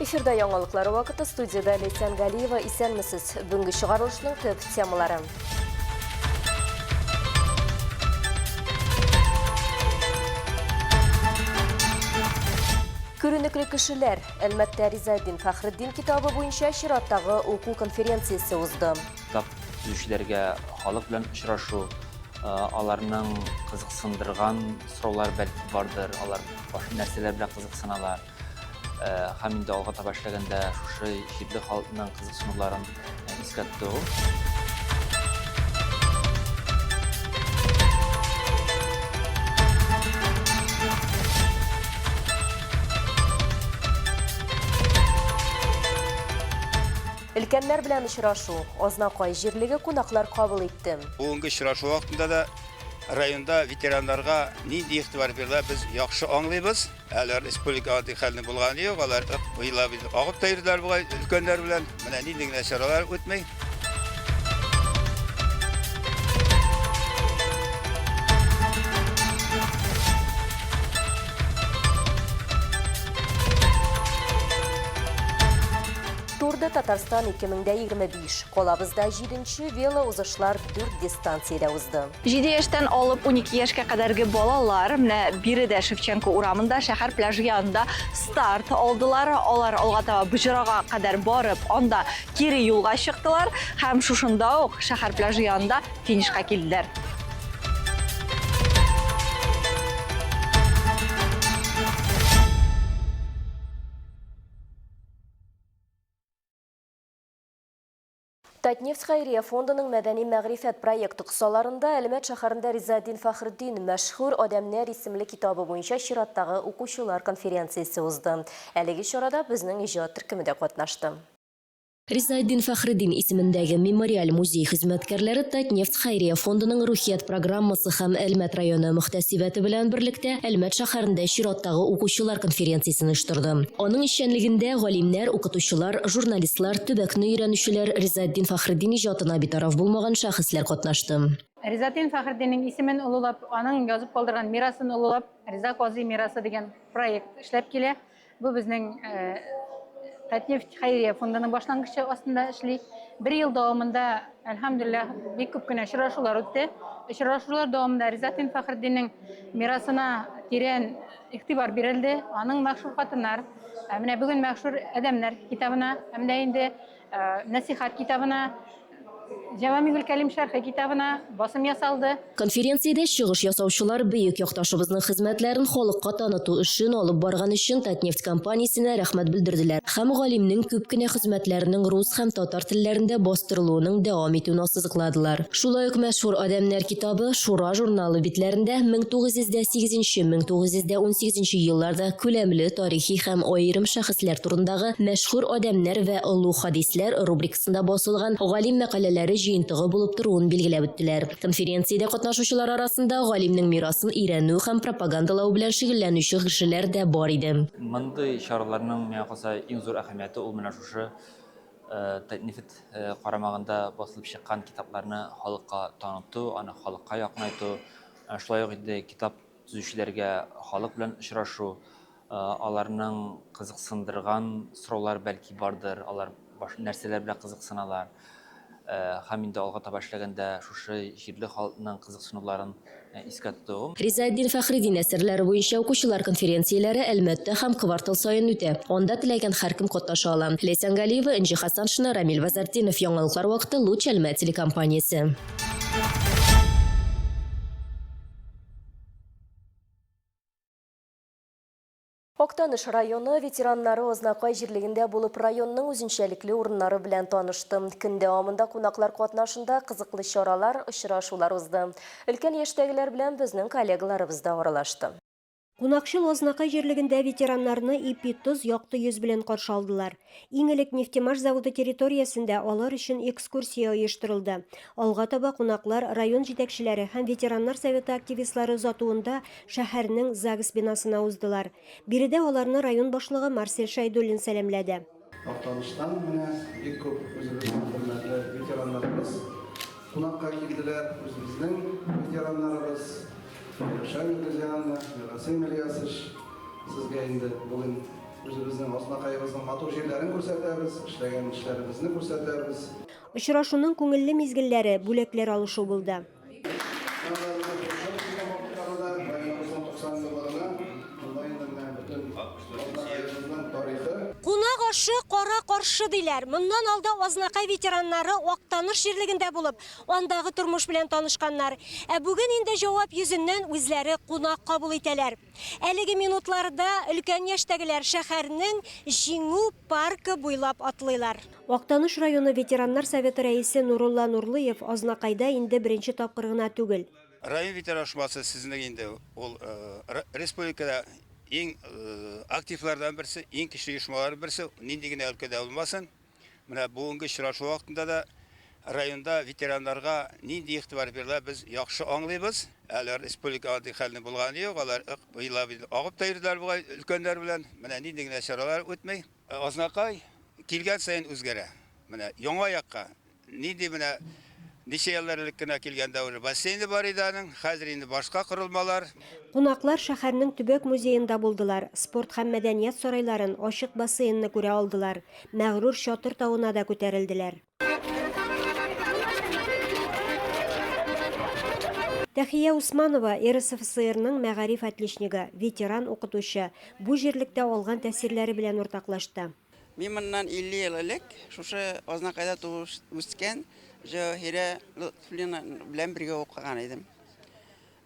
Эфирда яңалыклар вакыты, студиядә Ләйсән Галиева. Исәнмесез. Бүгенге чыгарылышның төп темалары. Күренекле кешеләр. Әлмәттә Ризаэддин Фәхретдин китабы буенча чираттагы уку конференциясе узды. Китап төзүчеләргә халык белән очрашу, аларның кызыксындырган сораулар бәлки бардыр, алар башка нәрсәләр белән кызыксыналар. Һәм инде алга таба эшләгәндә шушы җирле халыкның кызыксынуларын искә тоту. Өлкәннәр белән очрашу. Азнакай җирлеге кунаклар кабул итте. Бүгенге очрашу вакытында да районда ветераннарга нинди игътибар бирелә, без яхшы аңлыйбыз. Әле республика андый хәлнең булганы юк, алар буйлап агып та йөрделәр бугай өлкәннәр белән. Менә нинди генә чаралар үтми. Тур де Татарстан 2025. Калабызда җиденче велоузышлар дүрт дистанциядә узды. Җиде яшьтән алып 12 яшькә кадәрге балалар менә биредә Шевченко урамында шәһәр пляжы янында старт алдылар. Алар алга таба Боҗрага кадәр барып, анда кире юлга чыктылар һәм шушында ук шәһәр пляжы янында финишка килделәр. Татнефть хәйрия фондының мәдәни мәгърифәт проекты кысаларында Әлмәт шәһәрендә Ризаэддин Фәхретдин Мәшһүр адәмнәр исемле китабы буенча чираттагы укучылар конференциясе узды. Әлеге чарада безнең иҗат төркеме дә катнашты. Ризаэддин Фәхретдин исемендәге мемориаль музей хезмәткәрләре Татнефть хәйрия фондының Рухият программасы һәм Әлмәт районы мөхтәсибәте белән берлектә Әлмәт шәһәрендә чираттагы укучылар конференциясен оештырды. Аның эшчәнлегендә галимнәр, укытучылар, журналистлар, төбәкне өйрәнүчеләр, Ризаэддин Фәхретдин иҗатына битараф булмаган шәхесләр катнашты. Ризаэддин Фәхретдиннең исемен олылап, аның язып калдырган мирасын олылап, Риза казый мирасы дигән проект эшләп килә. Бу безнең Татнефть хәйрия фондының башлангычы астында эшли. Бер ел дәвамында, әлхәмдүлилләһ, бик күп кенә очрашулар үтте. Очрашулар дәвамында Ризаэддин Фәхретдиннең мирасына тирән Игътибар бирелде аның Мәхшүр хатыннар, ә менә бүген Мәхшүр адәмнәр китабына һәм дә инде Нәсыйхәт китабына, Җәвамигуль Кәлим шәрхе китабына басым ясалды. Конференциядә чыгыш ясаучылар бөек якташыбызның хезмәтләрен халыкка таныту эшен алып барган өчен Татнефть компаниясенә рәхмәт белдерделәр һәм галимнең күп кенә хезмәтләренең рус һәм татар телләрендә бастырылуының дәвам итүен ассызыкладылар. Шулай ук Мәшһүр адәмнәр китабы Шура журналы битләрендә 1908 нче, 1918 нче елларда күләмле тарихи һәм аерым шәхесләр турындагы Мәшһүр адәмнәр вә олуг хадисләр рубрикасында басылган галим мәкаләләре җыентыгы булып торуын билгеләп үттеләр. Конференциядә катнашучылар арасында галимнең мирасын өйрәнү һәм пропагандалау белән шөгыльләнүче кешеләр дә бар иде. Мондый чараларның, миңа калса, иң зур әһәмияте ул менә шушы Татнефть карамагында басылып чыккан китапларны халыкка таныту, аны халыкка якынайту, шулай ук инде китап төзүчеләргә халык белән очрашу, аларның кызыксындырган сораулар бәлки бардыр, алар нәрсәләр белән кызыксыналар. Һәм инде алга таба эшләгәндә шушы җирле халыкның кызыксынуларын искә тоту. Ризаэддин Фәхреддин әсәрләре буенча укучылар конференцияләре Әлмәттә һәм квартал саен үтә. Анда теләгән һәркем катнаша ала. Ләйсән Галиева, Энҗе Хәсәншина, Рамил Базартдинов. Яңалыклар вакыты, Луч Әлмәт телекомпаниясе. Актаныш районы ветераннары Азнакай җирлегендә булып районның үзенчәлекле урыннары белән танышты. Көн дәвамында кунаклар катнашында кызыклы чаралар, очрашулар узды. Өлкән яшьтәгеләр белән безнең коллегаларыбыз да аралашты. Кунакчыл Азнакай җирлегендә ветераннарны ипи-тоз, якты йөз белән каршы алдылар. Иң элек Нефтемаш заводы территориясендә алар өчен экскурсия оештырылды. Алга таба кунаклар район җитәкчеләре һәм ветераннар советы активистлары озатуында шәһәрнең ЗАГС бинасына уздылар. Биредә аларны район башлыгы Марсель Шәйдуллин сәламләде. Актаныштан менә бик күп үзебезнең хөрмәтле ветераннарыбыз кунакка килделәр. Үзебезнең ветераннарыбыз Миләүшә Миргазияновна, Миргасыйм Ильясович, сезгә инде бүген. Үзебезнең Азнакаебызның матур җирләрен күрсәтәбез, эшләгән эшләребезне күрсәтәбез. Очрашуның күңелле мизгелләре, бүләкләр алышу булды. Кунак ашы кара каршы диләр. Моннан алда Азнакай ветераннары Актаныш җирлегендә булып, андагы тормыш белән танышканнар. Ә бүген инде җавап йөзеннән үзләре кунак кабул итәләр. Әлеге минутларда өлкән яшьтәгеләр шәһәрнең Җиңү паркы буйлап атлыйлар. Актаныш районы ветераннар советы рәисе Нурулла Нурлыев Азнакайда инде беренче тапкыр гына түгел. Район ветеран оешмасы сезнең инде ул республикада иң активлардан берсе, иң көчле оешмаларның берсе, нинди генә өлкәдә булмасын. Менә бүгенге очрашу вакытында да районда ветераннарга нинди игътибар бирелә, без яхшы аңлыйбыз. Әле республика андый хәлнең булганы юк, алар елап агып та йөрделәр бугай өлкәннәр белән. Менә нинди генә чаралар үтми. Азнакай килгән саен үзгәрә. Менә яңа якка Нинди менә ничә еллар элек кенә килгәндә уже бассейны бар иде аның, хәзер инде башка корылмалар. Кунаклар шәһәрнең төбәк музеенда булдылар, спорт һәм мәдәният сарайларын, ачык бассейнны күрә алдылар, мәгърур Чатыр тавына да күтәрелделәр. Тәхия Усманова, РСФСРның мәгариф отличнигы, ветеран укытучы, бу җирлектә алган тәэсирләре белән уртаклашты. Мин моннан 50 ел элек шушы Азнакайда туып үскән Җәваһирә Лотфуллина белән бергә укыган идем.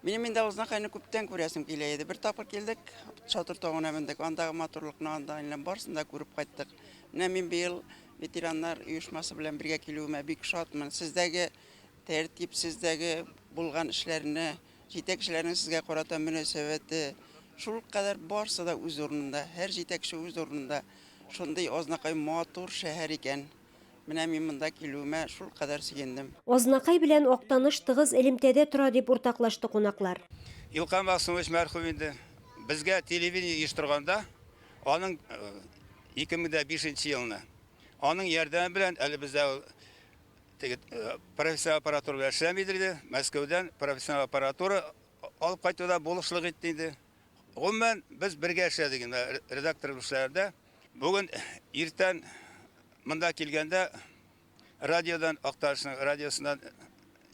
Минем инде Азнакайны күптән күрәсем килә иде. Бер тапкыр килдек, Чатыр тавына мендек, андагы матурлыкны, анда инде барысын да күреп кайттык. Менә мин быел ветераннар оешмасы белән бергә килүемә бик шатмын. Сездәге тәртип, сездәге булган эшләрне Җитәкчеләрнең сезгә карата мөнәсәбәте шулкадәр барсы да үз урынында, һәр җитәкче үз урынында. Шундый Азнакай матур шәһәр икән. Менә мин монда килүемә шулкадәр сөендем. Азнакай белән Актаныш тыгыз элемтәдә тора, дип уртаклашты кунаклар. Илкам Мәгъсумович мәрхүм инде. Безгә телевидение оештырганда, аның 2005 нче елны, аның ярдәме белән әле бездә ул Теге профессиональ аппаратура белән эшләмидер иде. Мәскәүдән профессиональ аппаратура алып кайтуда булышлык итте инде. Гомумән, без бергә эшләдек инде редактор эшләрдә. Бүген иртән монда килгәндә радиодан, Актанышның радиосыннан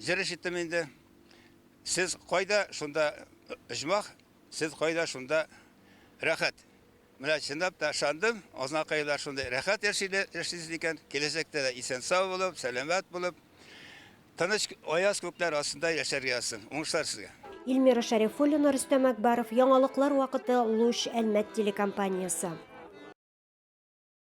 җыр ишеттем инде. Сез кайда, шунда оҗмах, сез кайда, шунда рәхәт. Менә чынлап та ышандым, азнакайлар шундый рәхәт яшисез икән, киләчәктә дә исән-сау булып, сәламәт булып, тыныч аяз күкләр астында яшәргә язсын. Уңышлар сезгә! Илмира Шәрифуллина, Рөстәм Әкбаров, Яңалыклар вакыты, Луч, Әлмәт телекомпаниясе.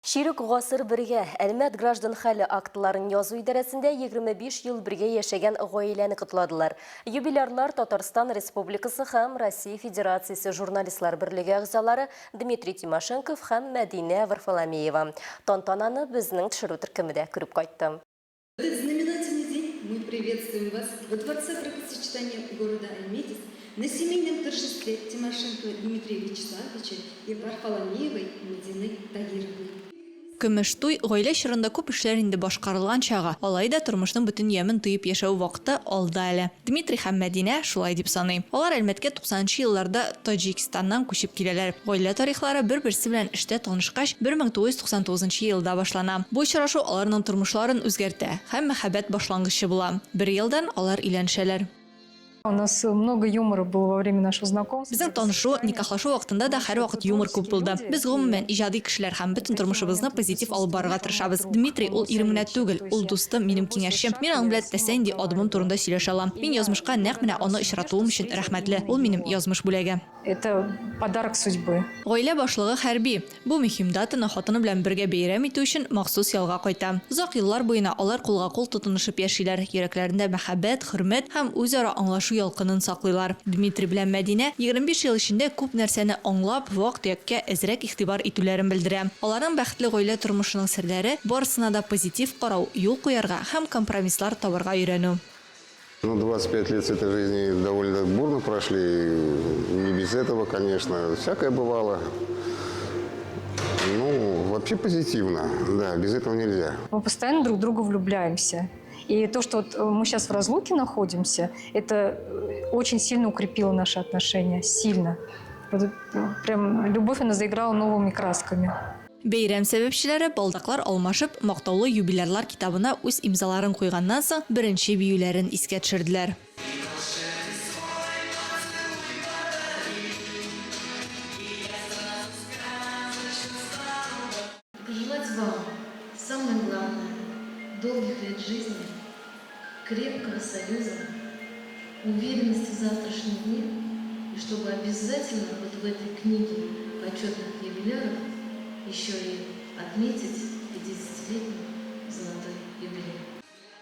Чирек гасыр бергә. Әлмәт граждан хәле актларын язу идарәсендә 25 ел бергә яшәгән гаиләне котладылар. Юбилярлар Татарстан Республикасы һәм Россия Федерациясе Журналистлар берлеге әгъзалары Дмитрий Тимошенков һәм Мәдинә Варфоломеева. Тантананы безнең төшерү төркеме дә күреп кайтты. В этот знаменательный день мы приветствуем вас во Дворце бракосочетания города Альметьевск на семейном торжестве Тимошенкова Дмитрия Вячеславовича и Варфоломеевой Мадины Тагировны. Көмеш туй, гаилә чорында күп эшләр инде башкарылган чагы, алай да тормышның бөтен ямен тоеп яшәү вакыты алда әле. Дмитрий һәм Мәдинә шулай дип саный. Алар Әлмәткә туксанынчы елларда Таҗикстаннан күчеп киләләр. Гаилә тарихлары бер-берсе белән эштә танышкач, 1999 нчы елда башлана. Бу очрашу аларның тормышларын үзгәртә һәм мәхәббәт башлангычы була. Бер елдан алар өйләнешәләр. У нас много юмора было во время нашего знакомства. Безнең танышу, никахлашу вакытында да һәрвакыт юмор күп булды. Без, гомумән, иҗади кешеләр һәм бөтен тормышыбызны позитив алып барырга тырышабыз. Дмитрий ул ирем генә түгел, ул дустым, минем киңәшчем. Мин аның белән теләсә нинди адымым турында сөйләшә алам. Мин язмышка нәкъ менә аны очратуым өчен рәхмәтле. Ул минем язмыш бүләге. Это подарок судьбы. Гаилә башлыгы хәрби. Бу мөһим датаны хатыны белән бергә бәйрәм итү өчен махсус ялга кайта. Озак еллар буена алар кулга-кул тотынышып яшиләр, йөрәкләрендә мәхәббәт, хөрмәт һәм үзара аңлашу ялкынын саклыйлар. Дмитрий белән Мәдинә 25 ел эчендә күп нәрсәне аңлап, вак-төяккә әзрәк игътибар итүләрен белдерә. Аларның бәхетле гаилә тормышының серләре, барысына да позитив карау, юл куярга һәм компромисслар табарга өйрәнү. Ну, 25 лет с этой жизни довольно бурно прошли. Не без этого, конечно. Всякое бывало. Ну, вообще позитивно. Да, без этого нельзя. Мы постоянно друг в друга влюбляемся. И то, что вот мы сейчас в разлуке находимся, это очень сильно укрепило наши отношения. Сильно. Вот прям любовь она заиграла новыми красками. Бәйрәм сәбәпчеләре балдаклар алмашып, мактаулы юбилярлар китабына үз имзаларын куйганнан соң, беренче биюләрен искә төшерделәр. Пожелать вам, самое главное, долгих лет жизни, крепкого союза, уверенности в завтрашнем дне, и чтобы обязательно вот в этой книге почетных юбиляров еще и отметить 50-летний золотой юбилей.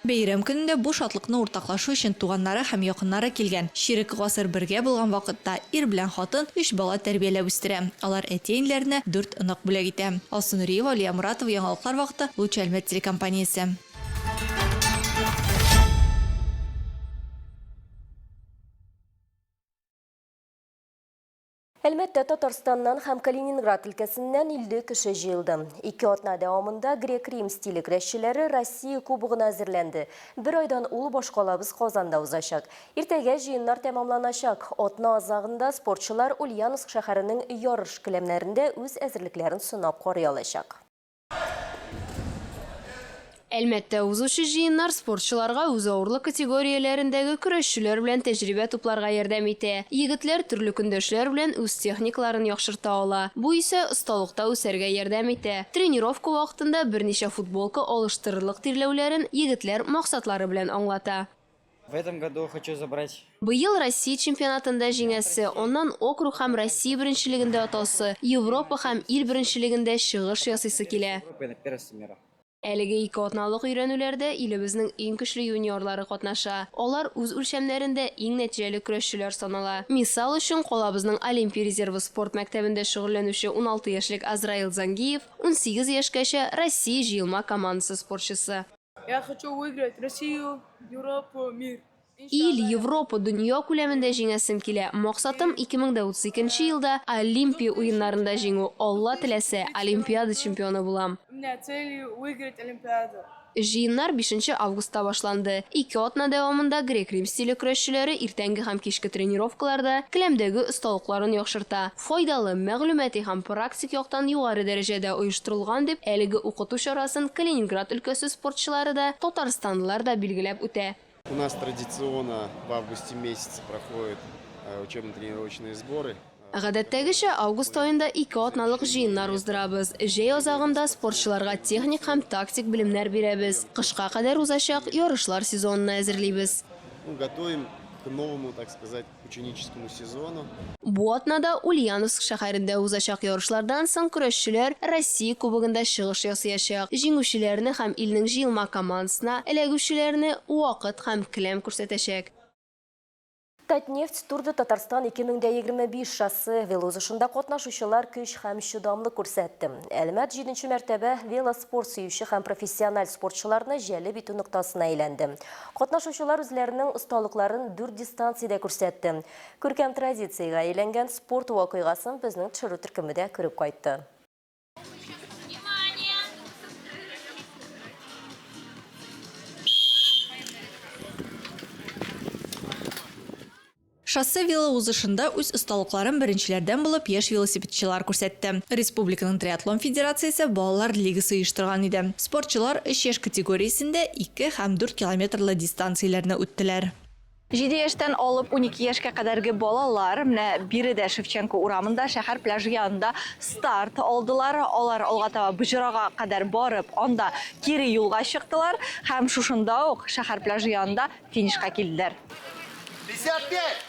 Бәйрәм көнендә бу шатлыкны уртаклашу өчен туганнары һәм якыннары килгән. Чирек гасыр бергә булган вакытта ир белән хатын өч бала тәрбияләп үстерә. Алар әти-әниләренә дүрт онык бүләк итә. Алсу Нуриева, Алия Муратова, Яңалыклар вакыты, Луч Әлмәт телекомпаниясе. Әлмәттә Татарстаннан һәм Калининград өлкәсеннән 50 кеше җыелды. Ике атна дәвамында грек-рим стиле көрәшчеләре Россия кубогына әзерләнде. Бер айдан ул башкалабыз Казанда узачак. Иртәгә җыеннар тәмамланачак. Атна азагында спортчылар Ульяновск шәһәренең ярыш келәмнәрендә үз әзерлекләрен сынап карый алачак. Әлмәттә узучы җыеннар спортчыларга үз авырлык категорияләрендәге көрәшчеләр белән тәҗрибә тупларга ярдәм итә. Егетләр төрле көндәшләр белән үз техникаларын яхшырта ала. Бу исә осталыкта үсәргә ярдәм итә. Тренировка вакытында берничә футболка алыштырырлык тирләүләрен егетләр максатлары белән аңлата. В этом году хочу забрать. Быел Россия чемпионатында җиңәсе, аннан округ һәм Россия беренчелегендә отасы, Европа һәм ил беренчелегендә чыгыш ясыйсы килә. Әлеге ике атналык өйрәнүләрдә илебезнең иң көчле юниорлары катнаша. Алар үз үлчәмнәрендә иң нәтиҗәле көрәшчеләр санала. Мисал өчен, калабызның Олимпия резервы спорт мәктәбендә шөгыльләнүче 16 яшьлек Азраил Зангиев, 18 яшькәчә Россия җыелма командасы спортчысы. Я хочу выиграть Россию, Европу, мир. Ил, Европа, дөнья күләмендә җиңәсем килә. Максатым, 2032 нче елда Олимпия уеннарында җиңү. Алла теләсә, Олимпиада чемпионы булам. У меня цель выиграть Олимпиаду. Җыеннар бишенче августта башланды. Ике атна дәвамында грек-рим стиле көрәшчеләре иртәнге һәм кичке тренировкаларда келәмдәге осталыкларын яхшырта. Файдалы, мәгълүмати һәм практик яктан югары дәрәҗәдә оештырылган дип, әлеге укыту чарасын Калининград өлкәсе спортчылары да, татарстанлылар да билгеләп үтә. У нас традиционно в августе месяце проходят учебно-тренировочные сборы. Гадәттәгечә, август аенда ике атналык җыеннар уздырабыз. Җәй азагында спортчыларга техник һәм тактик белемнәр бирәбез. Кышка кадәр узачак ярышлар сезонына әзерлибез. Ну, готовим к новому, так сказать, ученическому сезону. Бу атнада Ульяновск шәһәрендә узачак ярышлардан соң көрәшчеләр Россия Кубогында чыгыш ясыячак. Җиңүчеләрне һәм илнең җыелма командасына эләгүчеләрне вакыт һәм келәм күрсәтәчәк. Татнефть Тур де Татарстан 2025 шоссе велоузышында катнашучылар көч һәм чыдамлык күрсәтте. Әлмәт җиденче мәртәбә велоспорт сөюче һәм профессиональ спортчыларны җәлеп итү ноктасына әйләнде. Катнашучылар үзләренең осталыкларын дүрт дистанциядә күрсәтте. Күркәм традициягә әйләнгән спорт вакыйгасын безнең төшерү төркеме дә күреп кайтты. Шоссе велоузышында үз осталыкларын беренчеләрдән булып яшь велосипедчылар күрсәтте. Республиканың триатлон федерациясе балалар лигасы оештырган иде. Спортчылар өч яшь категориясендә ике һәм дүрт километрлы дистанцияләрне үттеләр. Җиде яшьтән алып унике яшькә кадәрге балалар менә биредә Шевченко урамында шәһәр пляжы янында старт алдылар. Алар алга таба Боҗрага кадәр барып, анда кире юлга чыктылар һәм шушында ук шәһәр пляжы янында финишка килделәр. 55!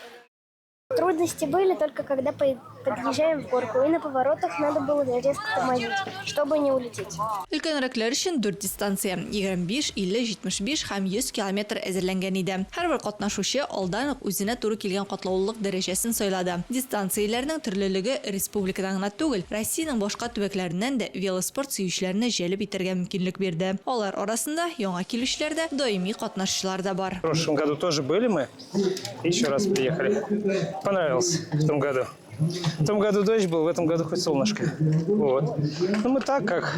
Трудности были только когда подъезжаем в горку, и на поворотах надо было резко тормозить, чтобы не улететь. Өлкәнрәкләр өчен дүрт дистанция, 25, 50, 75 һәм 100 километр әзерләнгән иде. Һәрбер катнашучы алдан ук үзенә туры килгән катлаулылык дәрәҗәсен сайлады. Дистанцияләрнең төрлелеге республикадан гына түгел, Россиянең башка төбәкләреннән дә велоспорт сөючеләрне җәлеп итәргә мөмкинлек бирде. Алар арасында яңа килүчеләр дә, даими катнашучылар да бар. В прошлом году тоже были мы, еще раз приехали. Понравилось в том году. В том году дождь был, в этом году хоть солнышко. Вот. Ну, мы так, как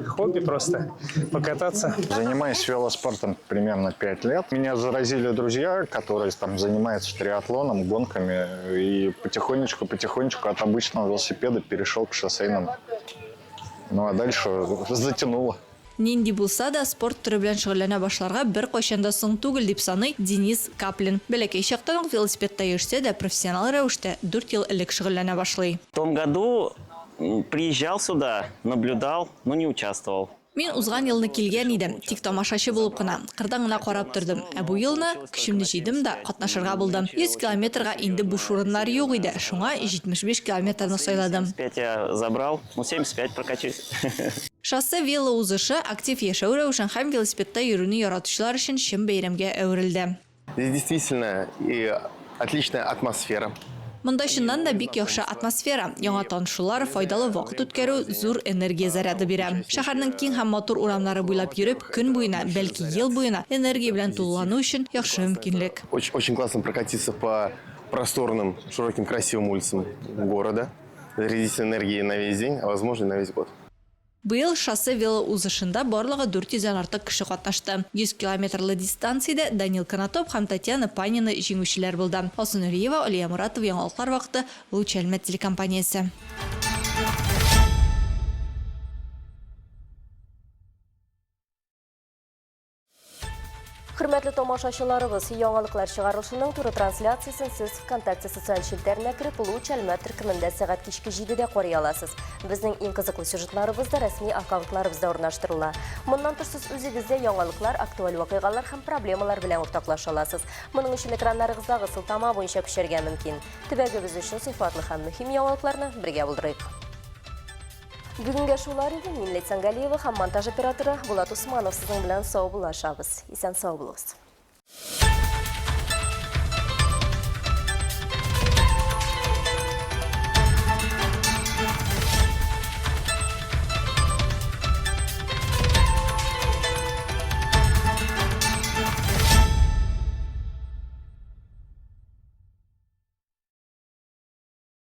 хобби просто, покататься. Занимаюсь велоспортом примерно 5 лет. Меня заразили друзья, которые там занимаются триатлоном, гонками. И потихонечку-потихонечку от обычного велосипеда перешел к шоссейным. Ну, а дальше затянуло. Нинди булса да спорт төре белән шөгыльләнә башларга беркайчан да соң түгел, дип саный Денис Каплин. Бәләкәй чактан ук велосипедта йөрсә дә, профессионал рәвештә дүрт ел элек шөгыльләнә башлый. В том году приезжал сюда, наблюдал, но не участвовал. Мин узган елны килгән идем, тик тамашачы булып кына, кырдан гына карап тордым. Ә бу елны көчемне җыйдым да, катнашырга булдым. 100 километрга инде буш урыннар юк иде, шуңа 75 километрны сайладым. 75 я забрал, ну 75 прокачусь. Шоссе велоузышы актив яшәү рәвешен һәм велосипедта йөрүне яратучылар өчен чын бәйрәмгә әверелде. Здесь действительно и отличная атмосфера. Монда чыннан да бик яхшы атмосфера. Яңа танышулар, файдалы вакыт үткәрү зур энергия заряды бирә. Шәһәрнең киң һәм матур урамнары буйлап йөреп, көн буена, бәлки ел буена энергия белән тулылану өчен яхшы мөмкинлек. Очень, очень классно прокатиться по просторным, широким, красивым улицам города, зарядиться энергией на весь день, а возможно и на весь год. Быел шоссе велоузышында барлыгы 400 дән артык кеше катнашты. 100 километрлы дистанциядә Данил Конотоп һәм Татьяна Панина җиңүчеләр булды. Алсу Нуриева, Алия Муратова, Яңалыклар вакыты, Луч Әлмәт телекомпаниясе. Хөрмәтле тамашачыларыбыз, яңалыклар чыгарылышының туры трансляциясен сез ВКонтакте социаль челтәренә кереп, Луч Әлмәт төркемендә сәгать кичке 7-дә карый аласыз. Безнең иң кызыклы сюжетларыбыз да рәсми аккаунтларыбызда урнаштырыла. Моннан тыш сез үзегез дә яңалыклар, актуаль вакыйгалар һәм проблемалар белән уртаклаша аласыз. Моның өчен экраннарыгыздагы сылтама буенча күчәргә мөмкин. Төбәгебез өчен сыйфатлы һәм мөһим яңалыкларны бергә булдырыйк. Бүгенгә шулар иде. Мин Ләйсән Галиева һәм монтаж операторы Булат Усманов сезнең белән саубуллашабыз. Исән сау булыгыз.